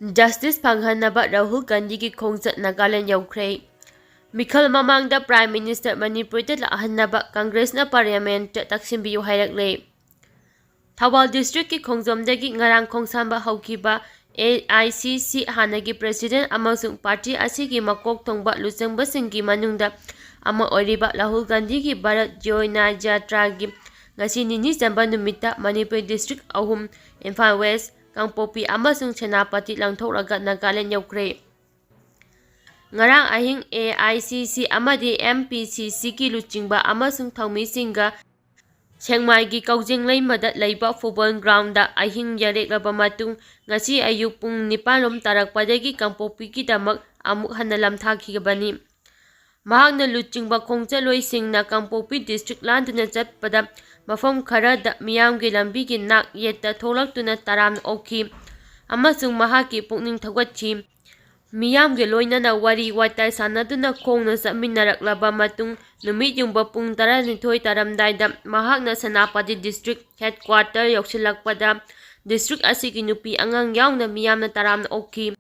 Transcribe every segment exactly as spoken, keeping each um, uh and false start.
Justice ꯐꯪꯍꯟꯅꯕ ꯔꯥꯍꯨꯜ ꯒꯥꯟꯙꯤꯒꯤ ꯈꯣꯡꯆꯠ ꯅꯥꯒꯥꯂꯦꯟ ꯌꯧꯈ꯭ꯔꯦ꯫ ꯃꯤꯈꯜ ꯃꯃꯥꯡꯗ ꯄ꯭ꯔꯥꯏꯝ ꯃꯤꯅꯤꯁꯇꯔ ꯃꯅꯤꯄꯨꯔꯗ ꯂꯥꯛꯍꯟꯅꯕ ꯀꯪꯒ꯭ꯔꯦꯁꯅ ꯄꯥꯔꯂꯤꯌꯥꯃꯦꯟꯠꯇ ꯇꯛꯁꯤꯟꯕꯤꯌꯨ ꯍꯥꯏꯔꯛꯂꯦ꯫ ꯊꯧꯕꯥꯜ ꯗꯤꯁꯇ꯭ꯔꯤꯛꯀꯤ ꯈꯣꯡꯖꯣꯝꯗꯒꯤ ꯉꯔꯥꯡ ꯈꯣꯡꯁꯥꯟꯕ ꯍꯧꯈꯤꯕ ꯑꯦ ꯑꯥꯏ ꯁꯤ ꯁꯤ ꯍꯥꯟꯅꯒꯤ ꯄ꯭ꯔꯦꯁꯤꯗꯦꯟꯠ ꯑꯃꯁꯨꯡ ꯄꯥꯔꯇꯤ ꯑꯁꯤꯒꯤ ꯃꯀꯣꯛ ꯊꯣꯡꯕ ꯂꯨꯆꯤꯡꯕꯁꯤꯡꯒꯤ ꯃꯅꯨꯡꯗ ꯑꯃ ꯑꯣꯏꯔꯤꯕ ꯔꯥꯍꯨꯜ ꯒꯥꯟꯙꯤꯒꯤ ꯚꯥꯔꯠ ꯖꯣꯏꯅ ꯖꯥꯇ꯭ꯔꯥꯒꯤ ꯉꯁꯤ ꯅꯤꯅꯤ ꯆꯟꯕ ꯅꯨꯃꯤꯠꯇ ꯃꯅꯤꯄꯨꯔ ꯗꯤꯁꯇ꯭ꯔꯤꯛ ꯑꯍꯨꯝ, ꯏꯝꯐꯥꯜ ꯋꯦꯁ, ꯀꯥꯡꯄꯣꯛꯄꯤ ꯑꯃꯁꯨꯡ ꯁꯦꯅꯥꯄꯇꯤ ꯂꯥꯟꯊꯣꯛꯂꯒ ꯅꯥꯒꯥꯂꯦꯟ ꯌꯧꯈ꯭ꯔꯦ꯫ ꯉꯔꯥꯡ ꯑꯍꯤꯡ ꯑꯦ ꯑꯥꯏ ꯁꯤ ꯁꯤ ꯑꯃꯗꯤ ꯑꯦꯝ ꯄꯤ ꯁꯤ ꯁꯤꯒꯤ ꯂꯨꯆꯤꯡꯕ ꯑꯃꯁꯨꯡ ꯊꯧꯃꯤꯁꯤꯡꯒ ꯁꯦꯛꯃꯥꯏꯒꯤ ꯀꯧꯖꯤꯡ ꯂꯩꯃꯗ ꯂꯩꯕ ꯐꯨꯠꯕꯣꯜ ꯒ꯭ꯔꯥꯎꯟꯗ ꯑꯍꯤꯡ ꯌꯥꯔꯦꯛꯂꯕ ꯃꯇꯨꯡ, ꯉꯁꯤ ꯑꯌꯨꯛ ꯄꯨꯡ ꯅꯤꯄꯥꯟ ꯔꯣꯝ ꯇꯥꯔꯛꯄꯗꯒꯤ ꯀꯥꯡꯄꯣꯛꯄꯤꯒꯤꯗꯃꯛ ꯑꯃꯨꯛ ꯍꯟꯅ ꯂꯝꯊꯥꯈꯤꯕꯅꯤ꯫ ꯃꯍꯥꯛꯅ ꯂꯨꯆꯤꯡꯕ ꯈꯣꯡꯆꯠꯂꯣꯏꯁꯤꯡꯅ ꯀꯥꯡꯄꯣꯛꯄꯤ ꯗꯤꯁꯇ꯭ꯔꯤꯛ ꯂꯥꯟꯗꯨꯅ ꯆꯠꯄꯗ ꯃꯐꯝ ꯈꯔꯗ ꯃꯤꯌꯥꯝꯒꯤ ꯂꯝꯕꯤꯒꯤ ꯅꯥꯛ ꯌꯦꯠꯇ ꯊꯣꯛꯂꯛꯇꯨꯅ ꯇꯔꯥꯝꯅ ꯑꯣꯛꯈꯤ ꯑꯃꯁꯨꯡ ꯃꯍꯥꯛꯀꯤ ꯄꯨꯛꯅꯤꯡ ꯊꯧꯒꯠꯈꯤ꯫ ꯃꯤꯌꯥꯝꯒ ꯂꯣꯏꯅꯅ ꯋꯥꯔꯤ ꯋꯥꯇꯥꯏ ꯁꯥꯟꯅꯗꯨꯅ ꯈꯣꯡꯅ ꯆꯠꯃꯤꯟꯅꯔꯛꯂꯕ ꯃꯇꯨꯡ, ꯅꯨꯃꯤꯠ ꯌꯨꯡꯕ ꯄꯨꯡ ꯇꯔꯥꯅꯤꯊꯣꯏ ꯇꯥꯔꯝꯗꯥꯏꯗ ꯃꯍꯥꯛꯅ ꯁꯦꯅꯥꯄꯇꯤ ꯗꯤꯁꯇ꯭ꯔꯤꯛ ꯍꯦꯗꯀ꯭ꯋꯥꯇꯔ ꯌꯧꯁꯤꯜꯂꯛꯄꯗ, ꯗꯤꯁꯇ꯭ꯔꯤꯛ ꯑꯁꯤꯒꯤ ꯅꯨꯄꯤ ꯑꯉꯥꯡ ꯌꯥꯎꯅ ꯃꯤꯌꯥꯝꯅ ꯇꯔꯥꯝꯅ ꯑꯣꯛꯈꯤ꯫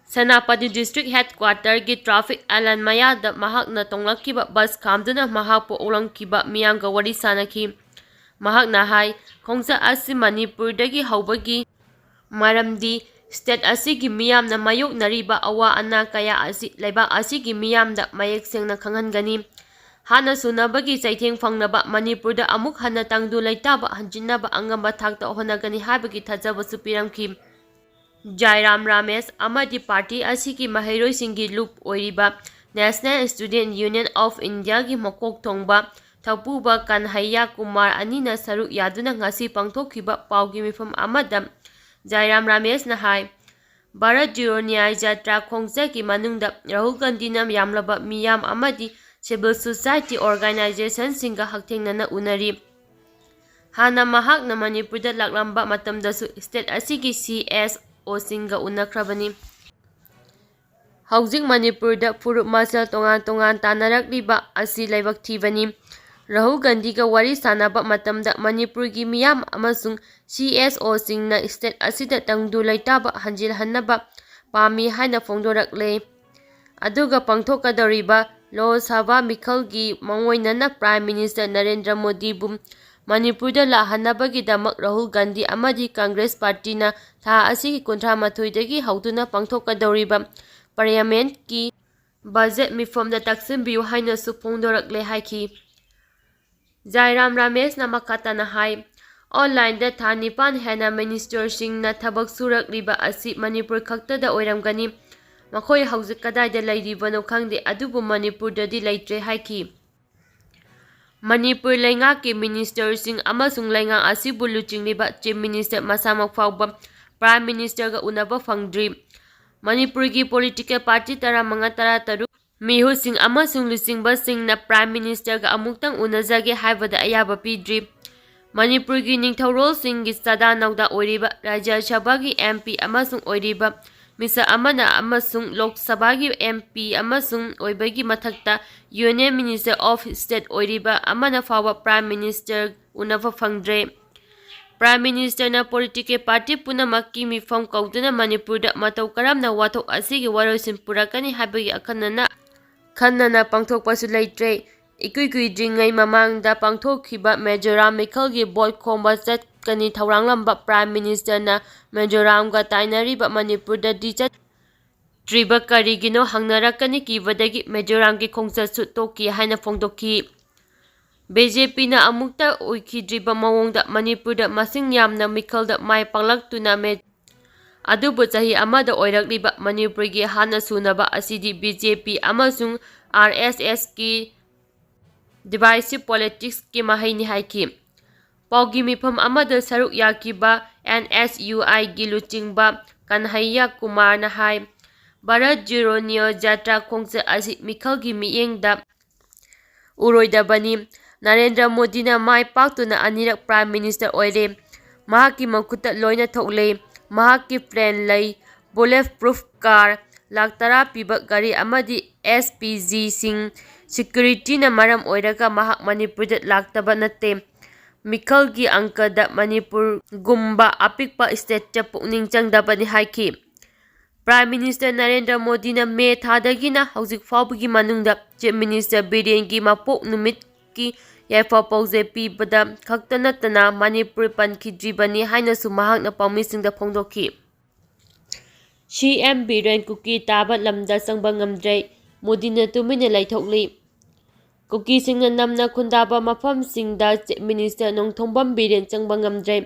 ꯁꯦꯅꯥꯄꯇꯤ ꯗꯤꯁꯇ꯭ꯔꯤꯛ ꯍꯦꯗꯀ꯭ꯋꯥꯇꯔꯒꯤ ꯇ꯭ꯔꯥꯐꯤꯛ ꯑꯥꯏꯂꯦꯟ ꯃꯌꯥꯗ ꯃꯍꯥꯛꯅ ꯇꯣꯡꯂꯛꯈꯤꯕ ꯕꯁ ꯈꯥꯝꯗꯨꯅ ꯃꯍꯥꯛꯄꯨ ꯑꯣꯛꯂꯝꯈꯤꯕ ꯃꯤꯌꯥꯝꯒ ꯋꯥꯔꯤ ꯁꯥꯅꯈꯤ꯫ ꯃꯍꯥꯛꯅ ꯍꯥꯏ, ꯈꯣꯡꯆꯠ ꯑꯁꯤ ꯃꯅꯤꯄꯨꯔꯗꯒꯤ ꯍꯧꯕꯒꯤ ꯃꯔꯝꯗꯤ ꯁ꯭ꯇꯦꯠ ꯑꯁꯤꯒꯤ ꯃꯤꯌꯥꯝꯅ ꯃꯥꯌꯣꯛꯅꯔꯤꯕ ꯑꯋꯥ ꯑꯅꯥ ꯀꯌꯥ ꯑꯁꯤ ꯂꯩꯕꯥꯛ ꯑꯁꯤꯒꯤ ꯃꯤꯌꯥꯝꯗ ꯃꯌꯦꯛ ꯁꯦꯡꯅ ꯈꯪꯍꯟꯒꯅꯤ꯫ ꯍꯥꯟꯅ ꯁꯨꯅꯕꯒꯤ ꯆꯩꯊꯦꯡ ꯐꯪꯅꯕ ꯃꯅꯤꯄꯨꯔꯗ ꯑꯃꯨꯛ ꯍꯟꯅ ꯇꯪꯗꯨ ꯂꯩꯇꯥꯕ ꯍꯟꯖꯤꯟꯅꯕ ꯑꯉꯝꯕ ꯊꯥꯛꯇ ꯍꯣꯠꯅꯒꯅꯤ ꯍꯥꯏꯕꯒꯤ ꯊꯥꯖꯕꯁꯨ ꯄꯤꯔꯝꯈꯤ꯫ ꯖꯥꯏꯔꯥꯝ ꯔꯥꯃꯦꯁ ꯑꯃꯗꯤ ꯄꯥꯔꯇꯤ ꯑꯁꯤꯒꯤ ꯃꯍꯩꯔꯣꯏꯁꯤꯡꯒꯤ ꯂꯨꯞ ꯑꯣꯏꯔꯤꯕ National Student Union of Indiaꯒꯤ ꯃꯀꯣꯛ ꯊꯣꯡꯕ ꯊꯧꯄꯨꯕ ꯀꯟꯍꯩꯌꯥ ꯀꯨꯃꯥꯔ ꯑꯅꯤꯅ ꯁꯔꯨꯛ ꯌꯥꯗꯨꯅ ꯉꯁꯤ ꯄꯥꯡꯊꯣꯛꯈꯤꯕ ꯄꯥꯎꯒꯤ ꯃꯤꯐꯝ ꯑꯃꯗ ꯖꯥꯏꯔꯥꯝ ꯔꯥꯃꯦꯁꯅ ꯍꯥꯏ, ꯚꯥꯔꯠ ꯖꯣꯏꯅ ꯖꯥꯇ꯭ꯔꯥ ꯈꯣꯡꯆꯠꯀꯤ ꯃꯅꯨꯡꯗ ꯔꯥꯍꯨꯜ ꯒꯥꯟꯙꯤꯅ ꯌꯥꯝꯂꯕ ꯃꯤꯌꯥꯝ ꯑꯃꯗꯤ civil society organizationꯁꯤꯡꯒ ꯍꯛꯊꯦꯡꯅꯅ ꯎꯅꯔꯤ꯫ ꯍꯥꯟꯅ ꯃꯍꯥꯛꯅ ꯃꯅꯤꯄꯨꯔꯗ ꯂꯥꯛꯂꯝꯕ ꯃꯇꯝꯗꯁꯨ ꯁ꯭ꯇꯦꯠ ꯑꯁꯤꯒꯤ ꯁꯤ ꯑꯦꯁ ꯑꯣꯁꯤꯡꯒ ꯎꯅꯈ꯭ꯔꯕꯅꯤ꯫ ꯍꯧꯖꯤꯛ ꯃꯅꯤꯄꯨꯔꯗ ꯐꯨꯔꯨꯞ ꯃꯁꯦꯜ ꯇꯣꯉꯥꯟ ꯇꯣꯉꯥꯟ ꯇꯥꯟꯅꯔꯛꯂꯤꯕ ꯑꯁꯤ ꯂꯥꯏꯕꯛ ꯊꯤꯕꯅꯤ꯫ ꯔꯥꯍꯨꯜ ꯒꯥꯟꯙꯤꯒ ꯋꯥꯔꯤ ꯁꯥꯟꯅꯕ ꯃꯇꯝꯗ ꯃꯅꯤꯄꯨꯔꯒꯤ ꯃꯤꯌꯥꯝ ꯑꯃꯁꯨꯡ ꯁꯤ ꯑꯦꯁ ꯑꯣꯁꯤꯡꯅ ꯁ꯭ꯇꯦꯠ ꯑꯁꯤꯗ ꯇꯪꯗꯨ ꯂꯩꯇꯥꯕ ꯍꯟꯖꯤꯜꯍꯟꯅꯕ ꯄꯥꯝꯃꯤ ꯍꯥꯏꯅ ꯐꯣꯡꯗꯣꯔꯛꯂꯦ꯫ ꯑꯗꯨꯒ ꯄꯥꯡꯊꯣꯛꯀꯗꯧꯔꯤꯕ ꯂꯣꯛ ꯁꯚꯥ ꯃꯤꯈꯜꯒꯤ ꯃꯥꯡꯑꯣꯏꯅꯅ ꯄ꯭ꯔꯥꯏꯝ ꯃꯤꯅꯤꯁꯇꯔ ꯅꯔꯦꯟꯗ꯭ꯔ ꯃꯣꯗꯤꯕꯨ ꯃꯅꯤꯄꯨꯔꯗ ꯂꯥꯛꯍꯟꯅꯕꯒꯤꯗꯃꯛ ꯔꯥꯍꯨꯜ ꯒꯥꯟꯙꯤ ꯑꯃꯗꯤ ꯀꯪꯒ꯭ꯔꯦꯁ ꯄꯥꯔꯇꯤꯅ ꯊꯥ ꯑꯁꯤꯒꯤ ꯀꯨꯟꯊ꯭ꯔꯥ ꯃꯥꯊꯣꯏꯗꯒꯤ ꯍꯧꯗꯨꯅ ꯄꯥꯡꯊꯣꯛꯀꯗꯧꯔꯤꯕ ꯄꯥꯔꯂꯤꯌꯥꯃꯦꯟꯠꯀꯤ ꯕꯖꯦꯠ ꯃꯤꯐꯝꯗ ꯇꯛꯁꯤꯟꯕꯤꯌꯨ ꯍꯥꯏꯅꯁꯨ ꯐꯣꯡꯗꯣꯔꯛꯂꯦ ꯍꯥꯏꯈꯤ꯫ ꯖꯥꯏꯔꯥꯝ ꯔꯥꯃꯦꯁꯅ ꯃꯈꯥ ꯇꯥꯅ ꯍꯥꯏ, ꯑꯣꯟꯂꯥꯏꯟꯗ ꯊꯥ ꯅꯤꯄꯥꯟ ꯍꯦꯟꯅ ꯃꯤꯅꯤꯁꯇꯔꯁꯤꯡꯅ ꯊꯕꯛ ꯁꯨꯔꯛꯂꯤꯕ ꯑꯁꯤ ꯃꯅꯤꯄꯨꯔ ꯈꯛꯇꯗ ꯑꯣꯏꯔꯝꯒꯅꯤ꯫ ꯃꯈꯣꯏ ꯍꯧꯖꯤꯛ ꯀꯗꯥꯏꯗ ꯂꯩꯔꯤꯕꯅꯣ ꯈꯪꯗꯦ, ꯑꯗꯨꯕꯨ ꯃꯅꯤꯄꯨꯔꯗꯗꯤ ꯂꯩꯇ꯭ꯔꯦ ꯍꯥꯏꯈꯤ꯫ ꯃꯅꯤꯄꯨꯔ ꯂꯩꯉꯥꯛꯀꯤ ꯃꯤꯅꯤꯁꯇꯔꯁꯤꯡ ꯑꯃꯁꯨꯡ ꯂꯩꯉꯥꯛ ꯑꯁꯤꯕꯨ ꯂꯨꯆꯤꯡꯂꯤꯕ ꯆꯤꯐ ꯃꯤꯅꯤꯁꯇꯔ ꯃꯁꯥꯃꯛ ꯐꯥꯎꯕ ꯄ꯭ꯔꯥꯏꯝ ꯃꯤꯅꯤꯁꯇꯔꯒ ꯎꯅꯕ ꯐꯪꯗ꯭ꯔꯤ꯫ ꯃꯅꯤꯄꯨꯔꯒꯤ ꯄꯣꯂꯤꯇꯤꯀꯦꯜ ꯄꯥꯔꯇꯤ ꯇꯔꯥꯃꯉꯥ, ꯇꯔꯥꯇꯔꯨꯛ, ꯃꯤꯍꯨꯠꯁꯤꯡ ꯑꯃꯁꯨꯡ ꯂꯨꯆꯤꯡꯕꯁꯤꯡꯅ ꯄ꯭ꯔꯥꯏꯝ ꯃꯤꯅꯤꯁꯇꯔꯒ ꯑꯃꯨꯛꯇꯪ ꯎꯅꯖꯒꯦ ꯍꯥꯏꯕꯗ ꯑꯌꯥꯕ ꯄꯤꯗ꯭ꯔꯤ꯫ ꯃꯅꯤꯄꯨꯔꯒꯤ ꯅꯤꯡꯊꯧꯔꯣꯜꯁꯤꯡꯒꯤ ꯆꯥꯗꯥ ꯅꯧꯗꯥ ꯑꯣꯏꯔꯤꯕ ꯔꯥꯖ꯭ꯌ ꯁꯚꯥꯒꯤ ꯑꯦꯝ ꯄꯤ ꯑꯃꯁꯨꯡ ꯑꯣꯏꯔꯤꯕ ꯃꯤꯁꯛ ꯑꯃꯅ ꯑꯃꯁꯨꯡ ꯂꯣꯛ ꯁꯚꯥꯒꯤ ꯑꯦꯝ ꯄꯤ ꯑꯃꯁꯨꯡ ꯑꯣꯏꯕꯒꯤ ꯃꯊꯛꯇ ꯌꯨꯅꯤꯌꯟ ꯃꯤꯅꯤꯁꯇꯔ ꯑꯣꯐ ꯁ꯭ꯇꯦꯠ ꯑꯣꯏꯔꯤꯕ ꯑꯃꯅ ꯐꯥꯎꯕ ꯄ꯭ꯔꯥꯏꯝ ꯃꯤꯅꯤꯁꯇꯔ ꯎꯅꯕ ꯐꯪꯗ꯭ꯔꯦ꯫ ꯄ꯭ꯔꯥꯏꯝ ꯃꯤꯅꯤꯁꯇꯔꯅ ꯄꯣꯂꯤꯇꯤꯀꯦꯜ ꯄꯥꯔꯇꯤ ꯄꯨꯝꯅꯃꯛꯀꯤ ꯃꯤꯐꯝ ꯀꯧꯗꯨꯅ ꯃꯅꯤꯄꯨꯔꯗ ꯃꯇꯧ ꯀꯔꯝꯅ ꯋꯥꯊꯣꯛ ꯑꯁꯤꯒꯤ ꯋꯥꯔꯣꯏꯁꯤꯟ ꯄꯨꯔꯛꯀꯅꯤ ꯍꯥꯏꯕꯒꯤ ꯑꯈꯟꯅꯅ, ꯈꯟꯅꯅ ꯄꯥꯡꯊꯣꯛꯄꯁꯨ ꯂꯩꯇ꯭ꯔꯦ꯫ ꯏꯀꯨꯏ ꯀꯨꯏꯗ꯭ꯔꯤꯉꯩ ꯃꯃꯥꯡꯗ ꯄꯥꯡꯊꯣꯛꯈꯤꯕ ꯃꯤꯖꯣꯔꯥꯝ ꯃꯤꯈꯜꯒꯤ ꯚꯣꯠ ꯈꯣꯝꯕ ꯆꯠꯀꯅꯤ ꯊꯧꯔꯥꯡꯂꯝꯕ ꯄ꯭ꯔꯥꯏꯝ ꯃꯤꯅꯤꯁꯇꯔꯅ ꯃꯤꯖꯣꯔꯥꯝꯒ ꯇꯥꯏꯅꯔꯤꯕ ꯃꯅꯤꯄꯨꯔꯗꯗꯤ ꯆꯠꯇ꯭ꯔꯤꯕ ꯀꯔꯤꯒꯤꯅꯣ ꯍꯪꯅꯔꯛꯀꯅꯤ ꯀꯤꯕꯗꯒꯤ ꯃꯤꯖꯣꯔꯥꯝꯒꯤ ꯈꯣꯡꯆꯠꯁꯨ ꯇꯣꯛꯈꯤ ꯍꯥꯏꯅ ꯐꯣꯡꯗꯣꯛꯈꯤ꯫ ꯕꯤ ꯖꯦ ꯄꯤꯅ ꯑꯃꯨꯛꯇ ꯑꯣꯏꯈꯤꯗ꯭ꯔꯤꯕ ꯃꯑꯣꯡꯗ ꯃꯅꯤꯄꯨꯔꯗ ꯃꯁꯤꯡ ꯌꯥꯝꯅ ꯃꯤꯈꯜꯗ ꯃꯥꯏ ꯄꯥꯛꯂꯛꯇꯨꯅ ꯃꯦ-, ꯑꯗꯨꯕꯨ ꯆꯍꯤ ꯑꯃꯗ ꯑꯣꯏꯔꯛꯂꯤꯕ ꯃꯅꯤꯄꯨꯔꯒꯤ ꯍꯥꯟꯅ ꯁꯨꯅꯕ ꯑꯁꯤꯗꯤ ꯕꯤ ꯖꯦ ꯄꯤ ꯑꯃꯁꯨꯡ ꯑꯥꯔ ꯑꯦꯁ ꯑꯦꯁꯀꯤ divisive politicsꯀꯤ ꯃꯍꯩꯅꯤ ꯍꯥꯏꯈꯤ꯫ ꯄꯥꯎꯒꯤ ꯃꯤꯐꯝ ꯑꯃꯗ ꯁꯔꯨꯛ ꯌꯥꯈꯤꯕ ꯑꯦꯟ ꯑꯦꯁ ꯌꯨ ꯑꯥꯏꯒꯤ ꯂꯨꯆꯤꯡꯕ ꯀꯟꯍꯩꯌꯥ ꯀꯨꯃꯥꯔꯅ ꯍꯥꯏ, ꯚꯥꯔꯠ ꯖꯣꯔꯣ ꯅ꯭ꯌꯣ ꯖꯥꯇ꯭ꯔꯥ ꯈꯣꯡꯆꯠ ꯑꯁꯤ ꯃꯤꯈꯜꯒꯤ ꯃꯤꯠꯌꯦꯡꯗ ꯎꯔꯣꯏꯗꯕꯅꯤ꯫ ꯅꯔꯦꯟꯗ꯭ꯔ ꯃꯣꯗꯤꯅ ꯃꯥꯏ ꯄꯥꯛꯇꯨꯅ ꯑꯅꯤꯔꯛ ꯄ꯭ꯔꯥꯏꯝ ꯃꯤꯅꯤꯁꯇꯔ ꯑꯣꯏꯔꯦ꯫ ꯃꯍꯥꯛꯀꯤ ꯃꯈꯨꯠꯇ ꯂꯣꯏꯅ ꯊꯣꯛꯂꯦ꯫ ꯃꯍꯥꯛꯀꯤ ꯄ꯭ꯂꯦꯟ ꯂꯩ, ꯕꯨꯂꯦꯠ ꯄ꯭ꯔꯨꯐ ꯀꯥꯔ, ꯂꯥꯈ ꯇꯔꯥ ꯄꯤꯕ ꯒꯥꯔꯤ ꯑꯃꯗꯤ ꯑꯦꯁ ꯄꯤ ꯖꯤꯁꯤꯡ, ꯁꯦꯀ꯭ꯌꯨꯔꯤꯇꯤꯅ ꯃꯔꯝ ꯑꯣꯏꯔꯒ ꯃꯍꯥꯛ ꯃꯅꯤꯄꯨꯔꯗ ꯂꯥꯛꯇꯕ ꯅꯠꯇꯦ꯫ ꯃꯤꯈꯜꯒꯤ ꯑꯪꯀꯗ ꯃꯅꯤꯄꯨꯔꯒꯨꯝꯕ ꯑꯄꯤꯛꯄ ꯁ꯭ꯇꯦꯠꯇ ꯄꯨꯛꯅꯤꯡ ꯆꯪꯗꯕꯅꯤ ꯍꯥꯏꯈꯤ꯫ ꯄ꯭ꯔꯥꯏꯝ ꯃꯤꯅꯤꯁꯇꯔ ꯅꯔꯦꯟꯗ꯭ꯔ ꯃꯣꯗꯤꯅ ꯃꯦ ꯊꯥꯗꯒꯤꯅ ꯍꯧꯖꯤꯛ ꯐꯥꯎꯕꯒꯤ ꯃꯅꯨꯡꯗ ꯆꯤꯐ ꯃꯤꯅꯤꯁꯇꯔ ꯕꯤꯔꯦꯟꯒꯤ ꯃꯄꯣꯛ ꯅꯨꯃꯤꯠꯀꯤ ꯌꯥꯏꯐ ꯄꯥꯎꯖꯦꯜ ꯄꯤꯕꯗ ꯈꯛꯇ ꯅꯠꯇꯅ ꯃꯅꯤꯄꯨꯔ ꯄꯟꯈꯤꯗ꯭ꯔꯤꯕꯅꯤ ꯍꯥꯏꯅꯁꯨ ꯃꯍꯥꯛꯅ ꯄꯥꯎꯃꯤꯁꯤꯡꯗ ꯐꯣꯡꯗꯣꯛꯈꯤ꯫ ꯁꯤ ꯑꯦꯝ ꯕꯤꯔꯦꯟ ꯀꯨꯀꯤ ꯇꯥꯕ ꯂꯝꯗ ꯆꯪꯕ ꯉꯝꯗ꯭ꯔꯦ꯫ ꯃꯣꯗꯤꯅ ꯇꯨꯃꯤꯟꯅ ꯂꯩꯊꯣꯛꯂꯤ꯫ ꯀꯨꯀꯤꯁꯤꯡꯅ ꯅꯝꯅ ꯈꯨꯟꯗꯥꯕ ꯃꯐꯝꯁꯤꯡꯗ ꯆꯤꯐ ꯃꯤꯅꯤꯁꯇꯔ ꯅꯣꯡꯊꯣꯝꯕꯝ ꯕꯤꯔꯦꯟ ꯆꯪꯕ ꯉꯝꯗ꯭ꯔꯦ꯫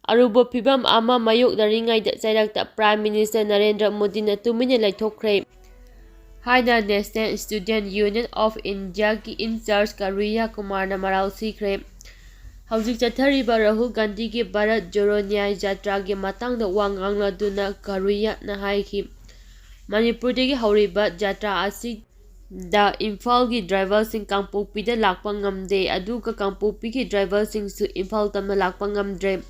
ꯑꯔꯨꯕ ꯐꯤꯕꯝ ꯑꯃ ꯃꯥꯌꯣꯛꯅꯔꯤꯉꯩꯗ ꯆꯩꯔꯛꯇ ꯄ꯭ꯔꯥꯏꯝ ꯃꯤꯅꯤꯁꯇꯔ ꯅꯔꯦꯟꯗ꯭ꯔ ꯃꯣꯗꯤꯅ ꯇꯨꯃꯤꯟꯅ ꯂꯩꯊꯣꯛꯈ꯭ꯔꯦ ꯍꯥꯏꯅ National Student Union of Indiaꯒꯤ ꯏꯟꯆꯥꯔꯖ ꯀꯔꯨꯌꯥ ꯀꯨꯃꯥꯔꯅ ꯃꯔꯥꯜ ꯁꯤꯈ꯭ꯔꯦ꯫ ꯍꯧꯖꯤꯛ ꯆꯠꯊꯔꯤꯕ ꯔꯥꯍꯨꯜ ꯒꯥꯟꯙꯤꯒꯤ ꯚꯥꯔꯠ ꯖꯣꯔꯣ ꯅ꯭ꯌꯥꯌ ꯖꯥꯇ꯭ꯔꯥꯒꯤ ꯃꯇꯥꯡꯗ ꯋꯥ ꯉꯥꯡꯂꯗꯨꯅ ꯀꯔꯨꯌꯥꯅ ꯍꯥꯏꯈꯤ, ꯃꯅꯤꯄꯨꯔꯗꯒꯤ ꯍꯧꯔꯤꯕ ꯖꯥꯇ꯭ꯔꯥ ꯑꯁꯤ ꯗ ꯏꯝꯐꯥꯜꯒꯤ ꯗ꯭ꯔꯥꯏꯚꯔꯁꯤꯡ ꯀꯥꯡꯄꯣꯛꯄꯤꯗ ꯂꯥꯛꯄ ꯉꯝꯗꯦ, ꯑꯗꯨꯒ ꯀꯥꯡꯄꯣꯛꯄꯤꯒꯤ ꯗ꯭ꯔꯥꯏꯚꯔꯁꯤꯡꯁꯨ ꯏꯝꯐꯥꯜ ꯇꯝꯅ ꯂꯥꯛꯄ ꯉꯝꯗ꯭ꯔꯦ꯫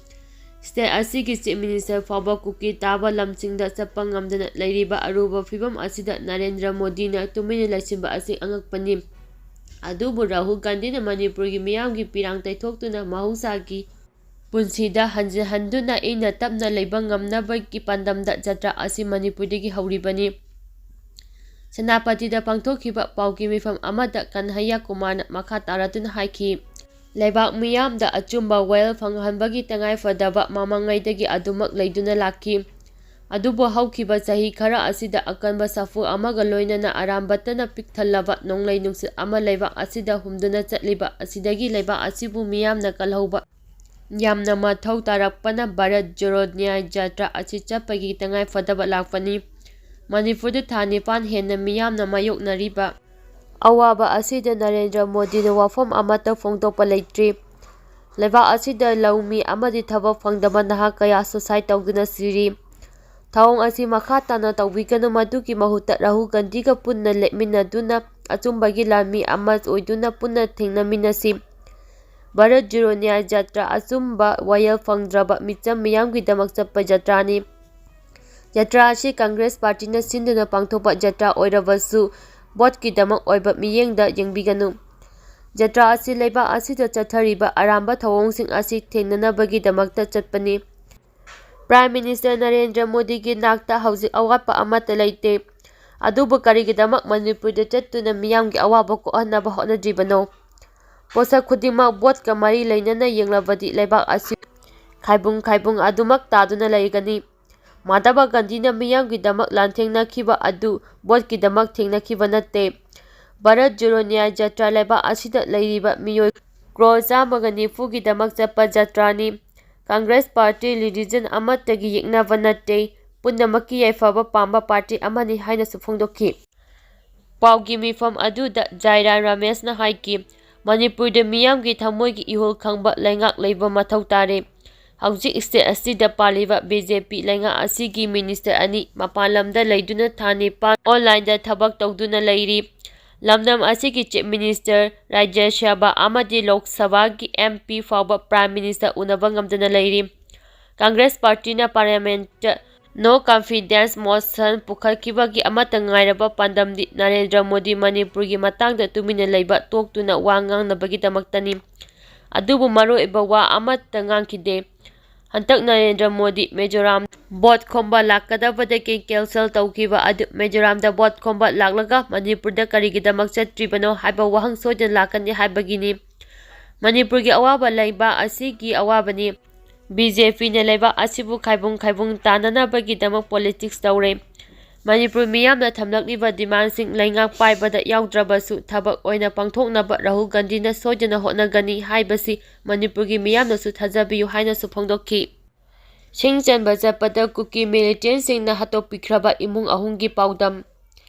ꯁ꯭ꯇꯦꯠ ꯑꯁꯤꯒꯤ ꯆꯤꯐ ꯃꯤꯅꯤꯁꯇꯔ ꯐꯥꯎꯕ ꯀꯨꯀꯤ ꯇꯥꯕ ꯂꯝꯁꯤꯡꯗ ꯆꯠꯄ ꯉꯝꯗꯅ ꯂꯩꯔꯤꯕ ꯑꯔꯨꯕ ꯐꯤꯕꯝ ꯑꯁꯤꯗ ꯅꯔꯦꯟꯗ꯭ꯔ ꯃꯣꯗꯤꯅ ꯇꯨꯃꯤꯟꯅ ꯂꯩꯁꯤꯟꯕ ꯑꯁꯤ ꯑꯉꯛꯄꯅꯤ꯫ ꯑꯗꯨꯕꯨ ꯔꯥꯍꯨꯜ ꯒꯥꯟꯙꯤꯅ ꯃꯅꯤꯄꯨꯔꯒꯤ ꯃꯤꯌꯥꯝꯒꯤ ꯄꯤꯔꯥꯡ ꯇꯩꯊꯣꯛꯇꯨꯅ ꯃꯍꯧꯁꯥꯒꯤ ꯄꯨꯟꯁꯤꯗ ꯍꯟꯖꯤꯟ ꯍꯟꯗꯨꯅ ꯏꯪꯅ ꯇꯞꯅ ꯂꯩꯕ ꯉꯝꯅꯕꯒꯤ ꯄꯥꯟꯗꯝꯗ ꯖꯇ꯭ꯔꯥ ꯑꯁꯤ ꯃꯅꯤꯄꯨꯔꯗꯒꯤ ꯍꯧꯔꯤꯕꯅꯤ꯫ ꯁꯦꯅꯥꯄꯇꯤꯗ ꯄꯥꯡꯊꯣꯛꯈꯤꯕ ꯄꯥꯎꯒꯤ ꯃꯤꯐꯝ ꯑꯃꯗ ꯀꯟꯍꯩꯌꯥ ꯀꯨꯃꯥꯔꯅ ꯃꯈꯥ ꯇꯥꯔꯗꯨꯅ ꯍꯥꯏꯈꯤ, ꯂꯩꯕꯥꯛ ꯃꯤꯌꯥꯝꯗ ꯑꯆꯨꯝꯕ ꯋꯥꯌꯦꯜ ꯐꯪꯍꯟꯕꯒꯤ ꯇꯉꯥꯏꯐꯗꯕ ꯃꯃꯥꯡꯉꯩꯗꯒꯤ ꯑꯗꯨꯃꯛ ꯂꯩꯗꯨꯅ ꯂꯥꯛꯈꯤ꯫ ꯑꯗꯨꯕꯨ ꯍꯧꯈꯤꯕ ꯆꯍꯤ ꯈꯔ ꯑꯁꯤꯗ ꯑꯀꯟꯕ ꯁꯥꯐꯨ ꯑꯃꯒ ꯂꯣꯏꯅꯅ ꯑꯔꯥꯝꯕꯇꯅ ꯄꯤꯛ ꯊꯜꯂꯕ ꯅꯣꯡꯂꯩ ꯅꯨꯡꯁꯤꯠ ꯑꯃ ꯂꯩꯕꯥꯛ ꯑꯁꯤꯗ ꯍꯨꯝꯗꯨꯅ ꯆꯠꯂꯤꯕ ꯑꯁꯤꯗꯒꯤ ꯂꯩꯕꯥꯛ ꯑꯁꯤꯕꯨ ꯃꯤꯌꯥꯝꯅ ꯀꯜꯍꯧꯕ ꯌꯥꯝꯅ ꯃꯊꯧ ꯇꯥꯔꯛꯄꯅ ꯚꯥꯔꯠ ꯖꯣꯔꯣ ꯅ꯭ꯌꯥꯌ ꯖꯥꯇ꯭ꯔꯥ ꯑꯁꯤ ꯆꯠꯄꯒꯤ ꯇꯉꯥꯏꯐꯗꯕ ꯂꯥꯛꯄꯅꯤ꯫ ꯃꯅꯤꯄꯨꯔꯗ ꯊꯥ ꯅꯤꯄꯥꯟ ꯍꯦꯟꯅ ꯃꯤꯌꯥꯝꯅ ꯃꯥꯌꯣꯛꯅꯔꯤꯕ ꯑꯋꯥꯕ ꯑꯁꯤꯗ ꯅꯔꯦꯟꯗ꯭ꯔ ꯃꯣꯗꯤꯅ ꯋꯥꯐꯝ ꯑꯃꯠꯇ ꯐꯣꯡꯗꯣꯛꯄ ꯂꯩꯇ꯭ꯔꯤ꯫ ꯂꯩꯕꯥꯛ ꯑꯁꯤꯗ ꯂꯧꯃꯤ ꯑꯃꯗꯤ ꯊꯕꯛ ꯐꯪꯗꯕ ꯅꯍꯥ ꯀꯌꯥ suicide ꯇꯧꯗꯨꯅ ꯁꯤꯔꯤ꯫ ꯊꯧꯑꯣꯡ ꯑꯁꯤ ꯃꯈꯥ ꯇꯥꯅ ꯇꯧꯕꯤꯒꯅꯨ, ꯃꯗꯨꯒꯤ ꯃꯍꯨꯠꯇ ꯔꯥꯍꯨꯜ ꯒꯥꯟꯙꯤꯒ ꯄꯨꯟꯅ ꯂꯦꯞꯃꯤꯟꯅꯗꯨꯅ ꯑꯆꯨꯝꯕꯒꯤ ꯂꯥꯟꯃꯤ ꯑꯃ ꯑꯣꯏꯗꯨꯅ ꯄꯨꯟꯅ ꯊꯦꯡꯅꯃꯤꯟꯅꯁꯤ꯫ ꯚꯥꯔꯠ ꯖꯣꯔꯣ ꯅ꯭ꯌꯥꯌ ꯖꯇ꯭ꯔꯥ ꯑꯆꯨꯝꯕ ꯋꯥꯌꯦꯜ ꯐꯪꯗ꯭ꯔꯕ ꯃꯤꯆꯝ ꯃꯤꯌꯥꯝꯒꯤꯗꯃꯛ ꯆꯠꯄ ꯖꯇ꯭ꯔꯥꯅꯤ꯫ ꯖꯇ꯭ꯔꯥ ꯑꯁꯤ ꯀꯪꯒ꯭ꯔꯦꯁ ꯄꯥꯔꯇꯤꯅ ꯁꯤꯟꯗꯨꯅ ꯄꯥꯡꯊꯣꯛꯄ ꯖꯇ꯭ꯔꯥ ꯑꯣꯏꯔꯕꯁꯨ, ꯚꯣꯠꯀꯤꯗꯃꯛ ꯑꯣꯏꯕ ꯃꯤꯠꯌꯦꯡꯗ ꯌꯦꯡꯕꯤꯒꯅꯨ꯫ ꯖꯇ꯭ꯔꯥ ꯑꯁꯤ ꯂꯩꯕꯥꯛ ꯑꯁꯤꯗ ꯆꯠꯊꯔꯤꯕ ꯑꯔꯥꯟꯕ ꯊꯧꯑꯣꯡꯁꯤꯡ ꯑꯁꯤ ꯊꯦꯡꯅꯅꯕꯒꯤꯗꯃꯛꯇ ꯆꯠꯄꯅꯤ꯫ Prime Minister ꯅꯔꯦꯟꯗ꯭ꯔ ꯃꯣꯗꯤꯒꯤ ꯅꯥꯛꯇ ꯍꯧꯖꯤꯛ ꯑꯋꯥꯠꯄ ꯑꯃꯠꯇ ꯂꯩꯇꯦ꯫ ꯑꯗꯨꯕꯨ ꯀꯔꯤꯒꯤꯗꯃꯛ ꯃꯅꯤꯄꯨꯔꯗ ꯆꯠꯇꯨꯅ ꯃꯤꯌꯥꯝꯒꯤ ꯑꯋꯥꯕ ꯀꯣꯛꯍꯟꯅꯕ ꯍꯣꯠꯅꯗ꯭ꯔꯤꯕꯅꯣ? ꯄꯣꯠꯁꯛ ꯈꯨꯗꯤꯡꯃꯛ ꯚꯣꯠꯀ ꯃꯔꯤ ꯂꯩꯅꯅ ꯌꯦꯡꯂꯕꯗꯤ ꯂꯩꯕꯥꯛ ꯑꯁꯤ ꯈꯥꯏꯕꯨꯡ ꯈꯥꯏꯕꯨꯡ ꯑꯗꯨꯃꯛ ꯇꯥꯗꯨꯅ ꯂꯩꯒꯅꯤ꯫ ꯃꯍꯥꯇꯃꯥ ꯒꯥꯟꯙꯤꯅ ꯃꯤꯌꯥꯝꯒꯤꯗꯃꯛ ꯂꯥꯟꯊꯦꯡꯅꯈꯤꯕ ꯑꯗꯨ ꯚꯣꯠꯀꯤꯗꯃꯛ ꯊꯦꯡꯅꯈꯤꯕ ꯅꯠꯇꯦ꯫ ꯚꯥꯔꯠ ꯖꯣꯔꯣ ꯅ꯭ꯌꯥꯌ ꯖꯇ꯭ꯔꯥ ꯂꯩꯕꯥꯛ ꯑꯁꯤꯗ ꯂꯩꯔꯤꯕ ꯃꯤꯑꯣꯏ ꯀ꯭ꯔꯣꯔ ꯆꯥꯝꯃꯒ ꯅꯤꯐꯨꯒꯤꯗꯃꯛ ꯆꯠꯄ ꯖꯇ꯭ꯔꯥꯅꯤ꯫ ꯀꯪꯒ꯭ꯔꯦꯁ ꯄꯥꯔꯇꯤ religion ꯑꯃꯠꯇꯒꯤ ꯌꯦꯛꯅꯕ ꯅꯠꯇꯦ꯫ ꯄꯨꯝꯅꯃꯛꯀꯤ ꯌꯥꯏꯐꯕ ꯄꯥꯝꯕ ꯄꯥꯔꯇꯤ ꯑꯃꯅꯤ ꯍꯥꯏꯅꯁꯨ ꯐꯣꯡꯗꯣꯛꯈꯤ꯫ ꯄꯥꯎꯒꯤ ꯃꯤꯐꯝ ꯑꯗꯨꯗ ꯖꯥꯏꯔꯥꯝ ꯔꯃꯦꯁꯅ ꯍꯥꯏꯈꯤ, ꯃꯅꯤꯄꯨꯔꯗ ꯃꯤꯌꯥꯝꯒꯤ ꯊꯃꯣꯏꯒꯤ ꯏꯍꯨꯜ ꯈꯪꯕ ꯂꯩꯉꯥꯛ ꯂꯩꯕ ꯃꯊꯧ ꯇꯥꯔꯦ꯫ ꯍꯧꯖꯤꯛ state ꯑꯁꯤꯗ ꯄꯥꯜꯂꯤꯕ BJP ꯂꯩꯉꯥꯛ ꯑꯁꯤꯒꯤ minister ꯑꯅꯤ ꯃꯄꯥꯟ ꯂꯝꯗ ꯂꯩꯗꯨꯅ ꯊꯥ ꯅꯤꯄꯥꯟ online ꯗ ꯊꯕꯛ ꯇꯧꯗꯨꯅ ꯂꯩꯔꯤ꯫ ꯂꯝꯗꯝ ꯑꯁꯤꯒꯤ Chief Minister, ꯔꯥꯖ꯭ꯌ ꯁꯚꯥ ꯑꯃꯗꯤ ꯂꯣꯛ ꯁꯚꯥꯒꯤ MP ꯐꯥꯎꯕ Prime Minister ꯎꯅꯕ ꯉꯝꯗꯅ ꯂꯩꯔꯤ꯫ ꯀꯪꯒ꯭ꯔꯦꯁ ꯄꯥꯔꯇꯤꯅ Parliament ꯇ no confidence motion ꯄꯨꯈꯠꯈꯤꯕꯒꯤ ꯑꯃꯠꯇ ꯉꯥꯏꯔꯕ ꯄꯥꯟꯗꯝꯗꯤ ꯅꯔꯦꯟꯗ꯭ꯔ ꯃꯣꯗꯤ ꯃꯅꯤꯄꯨꯔꯒꯤ ꯃꯇꯥꯡꯗ ꯇꯨꯃꯤꯟꯅ ꯂꯩꯕ ꯇꯣꯛꯇꯨꯅ ꯋꯥ ꯉꯥꯡꯅꯕꯒꯤꯗꯃꯛꯇꯅꯤ꯫ ꯑꯗꯨꯕꯨ ꯃꯔꯨꯑꯣꯏꯕ ꯋꯥ ꯑꯃꯠꯇ ꯉꯥꯡꯈꯤꯗꯦ꯫ ꯍꯟꯗꯛ ꯅꯔꯦꯟꯗ꯭ꯔ ꯃꯣꯗꯤ ꯃꯤꯖꯣꯔꯥꯝ ꯚꯣꯠ ꯈꯣꯝꯕ ꯂꯥꯛꯀꯗꯕꯗꯒꯤ cancel ꯇꯧꯈꯤꯕ ꯑꯗꯨ ꯃꯤꯖꯣꯔꯥꯝꯗ ꯚꯣꯠ ꯈꯣꯝꯕ ꯂꯥꯛꯂꯒ ꯃꯅꯤꯄꯨꯔꯗ ꯀꯔꯤꯒꯤꯗꯃꯛ ꯆꯠꯇ꯭ꯔꯤꯕꯅꯣ ꯍꯥꯏꯕ ꯋꯥꯍꯪ ꯁꯣꯏꯗꯅ ꯂꯥꯛꯀꯅꯤ ꯍꯥꯏꯕꯒꯤꯅꯤ꯫ ꯃꯅꯤꯄꯨꯔꯒꯤ ꯑꯋꯥꯕ ꯂꯩꯕꯥꯛ ꯑꯁꯤꯒꯤ ꯑꯋꯥꯕꯅꯤ꯫ BJP ꯅ ꯂꯩꯕꯥꯛ ꯑꯁꯤꯕꯨ ꯈꯥꯏꯕꯨꯡ ꯈꯥꯏꯕꯨꯡ ꯇꯥꯅꯅꯕꯒꯤꯗꯃꯛ politics ꯇꯧꯔꯦ꯫ ꯃꯅꯤꯄꯨꯔ ꯃꯤꯌꯥꯝꯅ ꯊꯝꯂꯛꯂꯤꯕ demand ꯁꯤꯡ ꯂꯩꯉꯥꯛ ꯄꯥꯏꯕꯗ ꯌꯥꯎꯗ꯭ꯔꯕꯁꯨ ꯊꯕꯛ ꯑꯣꯏꯅ ꯄꯥꯡꯊꯣꯛꯅꯕ ꯔꯥꯍꯨꯜ ꯒꯥꯟꯙꯤꯅ ꯁꯣꯏꯗꯅ ꯍꯣꯠꯅꯒꯅꯤ ꯍꯥꯏꯕꯁꯤ ꯃꯅꯤꯄꯨꯔꯒꯤ ꯃꯤꯌꯥꯝꯅꯁꯨ ꯊꯥꯖꯕꯤꯌꯨ ꯍꯥꯏꯅꯁꯨ ꯐꯣꯡꯗꯣꯛꯈꯤ꯫ ꯁꯤꯡ ꯆꯟꯕ ꯆꯠꯄꯗ ꯀꯨꯀꯤ militant ꯁꯤꯡꯅ ꯍꯥꯠꯇꯣꯛꯄꯤꯈ꯭ꯔꯕ ꯏꯃꯨꯡ ꯑꯍꯨꯝꯒꯤ ꯄꯥꯎꯗꯝ꯫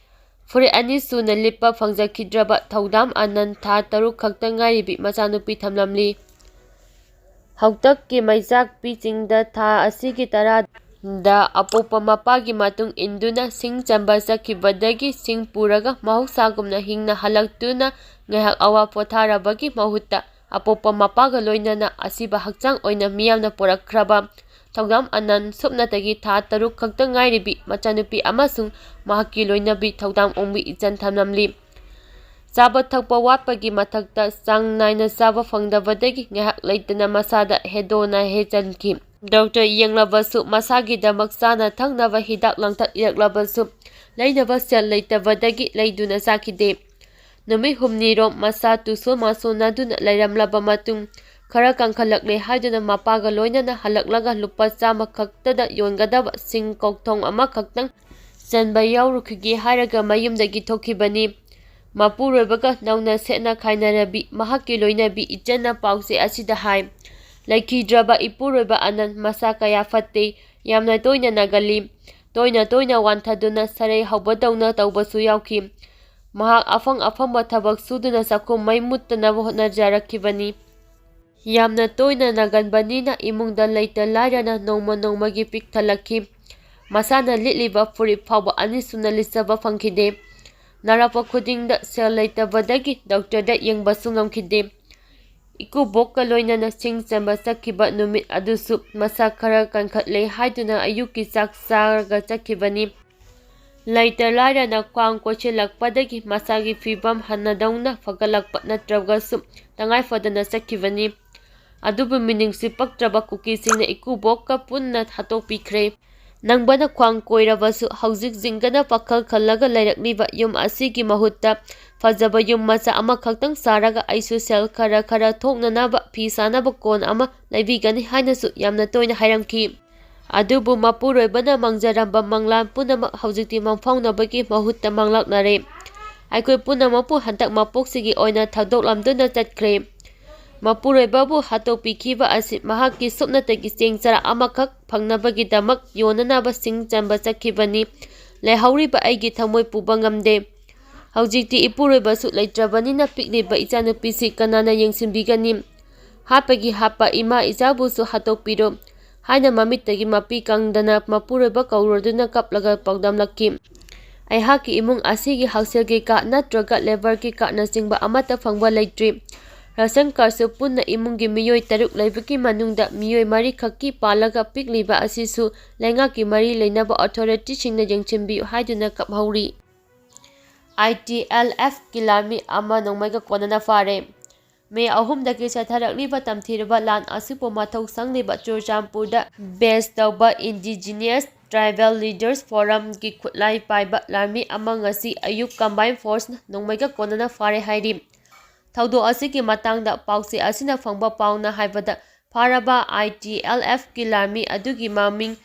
ꯐꯨꯔꯤꯠ ꯑꯅꯤ ꯁꯨꯅ ꯂꯤꯠꯄ ꯐꯪꯖꯈꯤꯗ꯭ꯔꯕ ꯊꯧꯗꯥꯝ ꯑꯅꯟ ꯊꯥ ꯇꯔꯨꯛ ꯈꯛꯇ ꯉꯥꯏꯔꯤꯕꯤ ꯃꯆꯥꯅꯨꯄꯤ ꯊꯝꯂꯝꯂꯤ꯫ ꯍꯥꯛꯇꯛꯀꯤ ꯃꯩꯆꯥꯛꯄꯤ ꯆꯤꯡꯗ ꯊꯥ ꯑꯁꯤꯒꯤ ꯇꯔꯥꯗ ꯑꯄꯣꯛꯄ ꯃꯄꯥꯒꯤ ꯃꯇꯨꯡ ꯏꯟꯗꯨꯅ ꯁꯤꯡ ꯆꯟꯕ ꯆꯠꯈꯤꯕꯗꯒꯤ ꯁꯤꯡ ꯄꯨꯔꯒ ꯃꯍꯧꯁꯥꯒꯨꯝꯅ ꯍꯤꯡꯅ ꯍꯜꯂꯛꯇꯨꯅ ꯉꯥꯏꯍꯥꯛ ꯑꯋꯥ ꯄꯣꯊꯥꯔꯕꯒꯤ ꯃꯍꯨꯠꯇ ꯑꯄꯣꯛꯄ ꯃꯄꯥꯒ ꯂꯣꯏꯅꯅ ꯑꯁꯤꯕ ꯍꯛꯆꯥꯡ ꯑꯣꯏꯅ ꯃꯤꯌꯥꯝꯅ ꯄꯨꯔꯛꯈ꯭ꯔꯕ ꯊꯧꯗꯥꯝ ꯑꯅꯟ ꯁꯨꯞꯅꯇꯒꯤ ꯊꯥ ꯇꯔꯨꯛ ꯈꯛꯇ ꯉꯥꯏꯔꯤꯕꯤ ꯃꯆꯥꯅꯨꯄꯤ ꯑꯃꯁꯨꯡ ꯃꯍꯥꯛꯀꯤ ꯂꯣꯏꯅꯕꯤ ꯊꯧꯗꯥꯝ ꯑꯣꯡꯕꯤ ꯏꯆꯟ ꯊꯝꯂꯝꯂꯤ꯫ ꯆꯥꯕ ꯊꯛꯄ ꯋꯥꯠꯄꯒꯤ ꯃꯊꯛꯇ ꯆꯥꯡ ꯅꯥꯏꯅ ꯆꯥꯕ ꯐꯪꯗꯕꯗꯒꯤ ꯉꯥꯏꯍꯥꯛ ꯂꯩꯇꯅ ꯃꯁꯥꯗ ꯍꯦꯗꯣꯅ ꯍꯦꯟꯖꯟꯈꯤ꯫ ꯗꯣꯛꯇꯔ ꯌꯦꯡꯂꯕꯁꯨ ꯃꯁꯥꯒꯤꯗꯃꯛ ꯆꯥꯅ ꯊꯛꯅꯕ ꯍꯤꯗꯥꯛ ꯂꯥꯡꯊꯛ ꯏꯔꯛꯂꯕꯁꯨ ꯂꯩꯅꯕ ꯁꯦꯜ ꯂꯩꯇꯕꯗꯒꯤ ꯂꯩꯗꯨꯅ ꯆꯥꯈꯤꯗꯦ꯫ ꯅꯨꯃꯤꯠ ꯍꯨꯝꯅꯤꯔꯣꯝ ꯃꯁꯥ ꯇꯨꯁꯣꯟ ꯃꯥꯁꯣꯟꯅꯗꯨꯅ ꯂꯩꯔꯝꯂꯕ ꯃꯇꯨꯡ ꯈꯔ ꯀꯟꯈꯠꯂꯛꯂꯦ ꯍꯥꯏꯗꯨꯅ ꯃꯄꯥꯒ ꯂꯣꯏꯅꯅ ꯍꯜꯂꯛꯂꯒ ꯂꯨꯄꯥ ꯆꯥꯝꯃ ꯈꯛꯇꯗ ꯌꯣꯟꯒꯗꯕ ꯁꯤꯡ ꯀꯧꯊꯣꯡ ꯑꯃꯈꯛꯇꯪ ꯆꯟꯕ ꯌꯥꯎꯔꯨꯈꯤꯒꯦ ꯍꯥꯏꯔꯒ ꯃꯌꯨꯝꯗꯒꯤ ꯊꯣꯛꯈꯤꯕꯅꯤ꯫ ꯃꯄꯨꯔꯣꯏꯕꯒ ꯅꯧꯅ ꯁꯦꯠꯅ ꯈꯥꯏꯅꯔꯕꯤ ꯃꯍꯥꯛꯀꯤ ꯂꯣꯏꯅꯕꯤ ꯏꯆꯟꯅ ꯄꯥꯎꯆꯦ ꯑꯁꯤꯗ ꯍꯥꯏ, ꯂꯩꯈꯤꯗ꯭ꯔꯕ ꯏꯄꯨꯔꯣꯏꯕ ꯑꯅꯟ ꯃꯁꯥ ꯀꯌꯥ ꯐꯠꯇꯦ, ꯌꯥꯝꯅ ꯇꯣꯏꯅ ꯅꯥꯒꯜꯂꯤ꯫ ꯇꯣꯏꯅ ꯇꯣꯏꯅ ꯋꯥꯟꯊꯗꯨꯅ ꯁꯔꯩ ꯍꯧꯕꯗꯧꯅ ꯇꯧꯕꯁꯨ ꯌꯥꯎꯈꯤ꯫ ꯃꯍꯥꯛ ꯑꯐꯪ ꯑꯐꯪꯕ ꯊꯕꯛ ꯁꯨꯗꯨꯅ ꯆꯥꯛꯈꯨꯝ ꯃꯩ ꯃꯨꯠꯇꯅꯕ ꯍꯣꯠꯅꯖꯔꯛꯈꯤꯕꯅꯤ꯫ ꯌꯥꯝꯅ ꯇꯣꯏꯅ ꯅꯥꯒꯟꯕꯅꯤꯅ ꯏꯃꯨꯡꯗ ꯂꯩꯇ ꯂꯥꯏꯔꯅ ꯅꯣꯡꯃ ꯅꯣꯡꯃꯒꯤ ꯄꯤꯛ ꯊꯜꯂꯛꯈꯤ꯫ ꯃꯁꯥꯅ ꯂꯤꯠꯂꯤꯕ ꯐꯨꯔꯤꯠ ꯐꯥꯎꯕ ꯑꯅꯤꯁꯨꯅ ꯂꯤꯠꯆꯕ ꯐꯪꯈꯤꯗꯦ꯫ ꯅꯥꯔꯛꯄ ꯈꯨꯗꯤꯡꯗ ꯁꯦꯜ ꯂꯩꯇꯕꯗꯒꯤ ꯗꯣꯛꯇꯔꯗ ꯌꯦꯡꯕꯁꯨ ꯉꯝꯈꯤꯗꯦ꯫ ꯏꯀꯨꯕꯣꯛꯀ ꯂꯣꯏꯅꯅ ꯁꯤꯡ ꯆꯟꯕ ꯆꯠꯈꯤꯕ ꯅꯨꯃꯤꯠ ꯑꯗꯨꯁꯨ ꯃꯁꯥ ꯈꯔ ꯀꯟꯈꯠꯂꯦ ꯍꯥꯏꯗꯨꯅ ꯑꯌꯨꯛꯀꯤ ꯆꯥꯛ ꯆꯥꯔꯒ ꯆꯠꯈꯤꯕꯅꯤ꯫ ꯂꯩꯇ ꯂꯥꯏꯔꯅ ꯈ꯭ꯋꯥꯡ ꯀꯣꯏꯁꯤꯜꯂꯛꯄꯗꯒꯤ ꯃꯁꯥꯒꯤ ꯐꯤꯕꯝ ꯍꯥꯟꯅꯗꯧꯅ ꯐꯒꯠꯂꯛꯄ ꯅꯠꯇ꯭ꯔꯒꯁꯨ ꯇꯉꯥꯏ ꯐꯗꯅ ꯆꯠꯈꯤꯕꯅꯤ꯫ ꯑꯗꯨꯕꯨ ꯃꯤꯅꯨꯡꯁꯤ ꯄꯛꯇ꯭ꯔꯕ ꯀꯨꯀꯤꯁꯤꯡꯅ ꯏꯀꯨꯕꯣꯛꯀ ꯄꯨꯟꯅ ꯍꯥꯠꯇꯣꯛꯄꯤꯈ꯭ꯔꯦ꯫ ꯅꯪꯕꯅ ꯈ꯭ꯋꯥꯡ ꯀꯣꯏꯔꯕꯁꯨ ꯍꯧꯖꯤꯛ ꯖꯤꯡꯒꯅ ꯄꯥꯈꯜ ꯈꯜꯂꯒ ꯂꯩꯔꯛꯂꯤꯕ ꯌꯨꯝ ꯑꯁꯤꯒꯤ ꯃꯍꯨꯠꯇ ꯐꯖꯕ ꯌꯨꯝ ꯃꯆꯥ ꯑꯃꯈꯛꯇꯪ ꯁꯥꯔꯒ ꯑꯩꯁꯨ ꯁꯦꯜ ꯈꯔ ꯈꯔ ꯊꯣꯛꯅꯅꯕ ꯐꯤ ꯁꯥꯅꯕ ꯀꯣꯟ ꯑꯃ ꯂꯩꯕꯤꯒꯅꯤ ꯍꯥꯏꯅꯁꯨ ꯌꯥꯝꯅ ꯇꯣꯏꯅ ꯍꯥꯏꯔꯝꯈꯤ꯫ ꯑꯗꯨꯕꯨ ꯃꯄꯨꯔꯣꯏꯕꯅ ꯃꯪꯖꯔꯝꯕ ꯃꯪꯂꯥꯟ ꯄꯨꯝꯅꯃꯛ ꯍꯧꯖꯤꯛꯇꯤ ꯃꯪꯐꯥꯎꯅꯕꯒꯤ ꯃꯍꯨꯠꯇ ꯃꯪꯂꯥꯛꯅꯔꯦ꯫ ꯑꯩꯈꯣꯏ ꯄꯨꯝꯅꯃꯛꯄꯨ ꯍꯟꯗꯛ ꯃꯄꯣꯛꯁꯤꯒꯤ ꯑꯣꯏꯅ ꯊꯥꯗꯣꯛꯂꯝꯗꯨꯅ ꯆꯠꯈ꯭ꯔꯦ꯫ ꯃꯄꯨꯔꯣꯏꯕꯕꯨ ꯍꯥꯠꯇꯣꯛꯄꯤꯈꯤꯕ ꯑꯁꯤ ꯃꯍꯥꯛꯀꯤ ꯁꯨꯞꯅꯇꯒꯤ ꯆꯦꯡ ꯆꯔꯥ ꯑꯃꯈꯛ ꯐꯪꯅꯕꯒꯤꯗꯃꯛ ꯌꯣꯟꯅꯅꯕ ꯁꯤꯡ ꯆꯟꯕ ꯆꯠꯈꯤꯕꯅꯤ꯫ ꯂꯩꯍꯧꯔꯤꯕ ꯑꯩꯒꯤ ꯊꯃꯣꯏ ꯄꯨꯕ ꯉꯝꯗꯦ꯫ ꯍꯧꯖꯤꯛꯇꯤ ꯏꯄꯨꯔꯣꯏꯕꯁꯨ ꯂꯩꯇ꯭ꯔꯕꯅꯤꯅ ꯄꯤꯛꯂꯤꯕ ꯏꯆꯥꯅꯨꯄꯤꯁꯤ ꯀꯅꯥꯅ ꯌꯦꯡꯁꯤꯟꯕꯤꯒꯅꯤ? ꯍꯥꯠꯄꯒꯤ ꯍꯥꯠꯄ, ꯏꯃꯥ ꯏꯆꯥꯕꯨꯁꯨ ꯍꯥꯠꯇꯣꯛꯄꯤꯔꯣ ꯍꯥꯏꯅ ꯃꯃꯤꯠꯇꯒꯤ ꯃꯄꯤ ꯀꯪꯗꯅ ꯃꯄꯨꯔꯣꯏꯕ ꯀꯧꯔꯗꯨꯅ ꯀꯞꯂꯒ ꯄꯥꯎꯗꯝꯂꯛꯈꯤ꯫ ꯑꯩꯍꯥꯛꯀꯤ ꯏꯃꯨꯡ ꯑꯁꯤꯒꯤ ꯍꯛꯁꯦꯜꯒꯤ ꯀꯥꯔꯗ ꯅꯠꯇ꯭ꯔꯒ ꯂꯦꯕꯔꯒꯤ ꯀꯥꯔꯗꯅꯆꯤꯡꯕ ꯑꯃꯠꯇ ꯐꯪꯕ ꯂꯩꯇ꯭ꯔꯤ꯫ ꯔꯁꯟ ꯀꯥꯔꯁꯨ ꯄꯨꯟꯅ ꯏꯃꯨꯡꯒꯤ ꯃꯤꯑꯣꯏ ꯇꯔꯨꯛ ꯂꯩꯕꯒꯤ ꯃꯅꯨꯡꯗ ꯃꯤꯑꯣꯏ ꯃꯔꯤꯈꯛꯀꯤ ꯄꯥꯜꯂꯒ ꯄꯤꯛꯂꯤꯕ ꯑꯁꯤꯁꯨ ꯂꯩꯉꯥꯛꯀꯤ ꯃꯔꯤ ꯂꯩꯅꯕ ꯑꯣꯊꯣꯔꯤꯇꯤꯁꯤꯡꯅ ꯌꯦꯡꯁꯤꯟꯕꯤꯌꯨ ꯍꯥꯏꯗꯨꯅ ꯀꯞꯍꯧꯔꯤ꯫ ꯑꯥꯏ ꯇꯤ ꯑꯦꯜ ꯑꯦꯐꯀꯤ ꯂꯥꯟꯃꯤ ꯑꯃ ꯅꯣꯡꯃꯩꯒ ꯀꯣꯟꯅꯅ ꯐꯥꯔꯦ꯫ ꯃꯦ ꯑꯍꯨꯝꯗꯒꯤ ꯆꯠꯊꯔꯛꯂꯤꯕ ꯇꯝꯊꯤꯔꯕ ꯂꯥꯟ ꯑꯁꯤꯕꯨ ꯃꯊꯧ ꯁꯪꯂꯤꯕ ꯆꯨꯔꯆꯥꯟꯄꯨꯔꯗ ꯕꯦꯁ ꯇꯧꯕ ꯏꯟꯗꯤꯖꯤꯅꯤꯌꯁ ꯇ꯭ꯔꯥꯏꯕꯦꯜ ꯂꯤꯗꯔꯁ ꯐꯣꯔꯝꯒꯤ ꯈꯨꯠꯂꯥꯏ ꯄꯥꯏꯕ ꯂꯥꯟꯃꯤ ꯑꯃ ꯉꯁꯤ ꯑꯌꯨꯛ ꯀꯝꯕꯥꯏꯟ ꯐꯣꯔꯁꯅ ꯅꯣꯡꯃꯩꯒ ꯀꯣꯟꯅꯅ ꯐꯥꯔꯦ ꯍꯥꯏꯔꯤ꯫ ꯊꯧꯗꯣꯛ ꯑꯁꯤꯒꯤ ꯃꯇꯥꯡꯗ ꯄꯥꯎꯆꯦ ꯑꯁꯤꯅ ꯐꯪꯕ ꯄꯥꯎꯅ ꯍꯥꯏꯕꯗ, ꯐꯥꯔꯕ ꯑꯥꯏ ꯇꯤ ꯑꯦꯜ ꯑꯦꯐꯀꯤ ꯂꯥꯟꯃꯤ ꯑꯗꯨꯒꯤ ꯃꯃꯤꯡ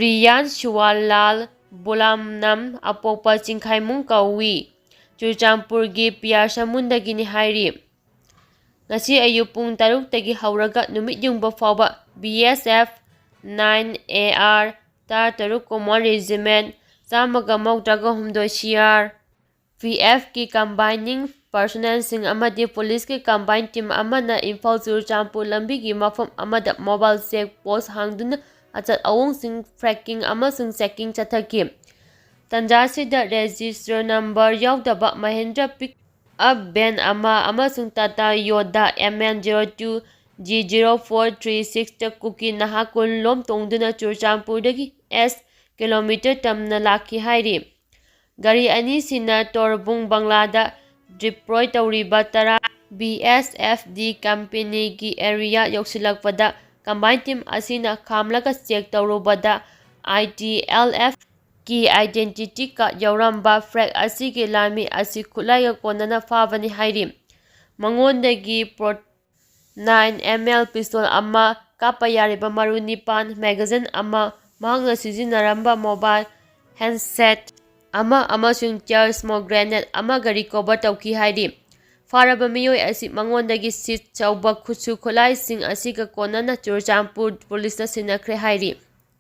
ꯔꯤꯌꯥꯟ ꯁꯨꯋꯥꯂꯥꯜ ꯕꯨꯂꯥꯝꯅꯝ ꯑꯄꯣꯛꯄ ꯆꯤꯡꯈꯥꯏꯃꯨꯡ ꯀꯧꯏ꯫ ꯆꯨꯔꯆꯥꯟꯄꯨꯔꯒꯤ ꯄꯤꯌꯥꯔꯁꯃꯨꯟꯗꯒꯤꯅꯤ ꯍꯥꯏꯔꯤ꯫ ꯉꯁꯤ ꯑꯌꯨꯛ ꯄꯨꯡ ꯇꯔꯨꯛꯇꯒꯤ ꯍꯧꯔꯒ ꯅꯨꯃꯤꯠ ꯌꯨꯡꯕ ꯐꯥꯎꯕ B S F nine A R ꯇꯔꯥꯇꯔꯨꯛ ꯀꯣꯃꯥꯟ ꯔꯦꯖꯤꯃꯦꯟ ꯆꯥꯝꯃꯒ ꯃꯧꯗ꯭ꯔꯥꯒ ꯍꯨꯝꯗꯣꯏ ꯁꯤ ꯑꯥꯔ ꯄꯤ ꯑꯦꯐꯀꯤ ꯀꯝꯕꯥꯏꯅꯤꯡ ꯄꯔꯁꯣꯅꯦꯜꯁꯤꯡ ꯑꯃꯗꯤ ꯄꯨꯂꯤꯁꯀꯤ ꯀꯝꯕꯥꯏꯟ ꯇꯤꯝ ꯑꯃꯅ ꯏꯝꯐꯥꯜ ꯆꯨꯔꯆꯥꯟꯄꯨꯔ ꯂꯝꯕꯤꯒꯤ ꯃꯐꯝ ꯑꯃꯗ ꯃꯣꯕꯥꯏꯜ ꯆꯦꯛ ꯄꯣꯁ ꯍꯥꯡꯗꯨꯅ ꯑꯆꯠ ꯑꯋꯣꯡꯁꯤꯡ ꯇ꯭ꯔꯦꯀꯤꯡ ꯑꯃꯁꯨꯡ ꯆꯦꯀꯤꯡ ꯆꯠꯊꯈꯤ꯫ ꯇꯟꯖꯥꯁꯤꯗ ꯔꯦꯖꯤꯁꯇꯔ ꯅꯝꯕꯔ ꯌꯥꯎꯗꯕ ꯃꯍꯦꯟꯗ꯭ꯔ ꯄꯤꯛ ꯑꯞ ꯚꯦꯟ ꯑꯃ ꯑꯃꯁꯨꯡ Tata Yodha M N zero two G zero four three ꯁꯤꯛꯁꯇ ꯀꯨꯀꯤ ꯅꯍꯥ ꯀꯨꯟ ꯂꯣꯝ ꯇꯣꯡꯗꯨꯅ ꯆꯨꯔꯆꯥꯟꯄꯨꯔꯗꯒꯤ ꯑꯦꯁ ꯀꯤꯂꯣꯃꯤꯇꯔ ꯇꯝꯅ ꯂꯥꯛꯈꯤ ꯍꯥꯏꯔꯤ꯫ ꯒꯥꯔꯤ ꯑꯅꯤꯁꯤꯅ ꯇꯣꯔꯕꯨꯡ ꯕꯪꯂꯥꯗ ꯗꯤꯄ꯭ꯂꯣꯏ ꯇꯧꯔꯤꯕ ꯇꯔꯥ ꯕꯤ ꯑꯦꯁ ꯑꯦꯐ ꯗꯤ ꯀꯝꯄꯦꯅꯤꯒꯤ ꯑꯦꯔꯤꯌꯥ ꯌꯧꯁꯤꯜꯂꯛꯄꯗ ꯀꯝꯕꯥꯏꯟ ꯇꯤꯝ ꯑꯁꯤꯅ ꯈꯥꯝꯂꯒ ꯆꯦꯛ ꯇꯧꯔꯨꯕꯗ ꯑꯥꯏ ꯇꯤ ꯑꯦꯜ ꯑꯦꯐ ꯀꯤ ꯑꯥꯏꯗꯦꯟꯇꯤꯇꯤ ꯀꯥꯔꯗ ꯌꯥꯎꯔꯝꯕ ꯐ꯭ꯔꯦꯛ ꯑꯁꯤꯒꯤ ꯂꯥꯟꯃꯤ ꯑꯁꯤ ꯈꯨꯠꯂꯥꯏꯒ ꯀꯣꯟꯅꯅ ꯐꯥꯕꯅꯤ ꯍꯥꯏꯔꯤ꯫ ꯃꯉꯣꯟꯗꯒꯤ ꯄ꯭ꯔꯣ-, ꯅꯥꯏꯟ ꯑꯦꯝ ꯑꯦꯜ ꯄꯤꯁꯇꯣꯜ ꯑꯃ, ꯀꯥꯞꯄ ꯌꯥꯔꯤꯕ ꯃꯔꯨ ꯅꯤꯄꯥꯟ, ꯃꯦꯒꯥꯖꯤꯟ ꯑꯃ, ꯃꯍꯥꯛꯅ ꯁꯤꯖꯤꯟꯅꯔꯝꯕ ꯃꯣꯕꯥꯏꯜ ꯍꯦꯟꯁꯦꯠ ꯑꯃ ꯑꯃꯁꯨꯡ ꯇꯤꯌꯔ ꯁ꯭ꯃꯣꯛ ꯒ꯭ꯔꯦꯅꯦꯗ ꯑꯃꯒ ꯔꯤꯀꯣꯚꯔ ꯇꯧꯈꯤ ꯍꯥꯏꯔꯤ꯫ ꯐꯥꯔꯕ ꯃꯤꯑꯣꯏ ꯑꯁꯤ ꯃꯉꯣꯟꯗꯒꯤ ꯁꯤꯖ ꯇꯧꯕ ꯈꯨꯠꯁꯨ ꯈꯨꯠꯂꯥꯏꯁꯤꯡ ꯑꯁꯤꯒ ꯀꯣꯟꯅꯅ ꯆꯨꯔꯆꯥꯟꯄꯨꯔ ꯄꯨꯂꯤꯁꯇ ꯁꯤꯟꯅꯈ꯭ꯔꯦ ꯍꯥꯏꯔꯤ꯫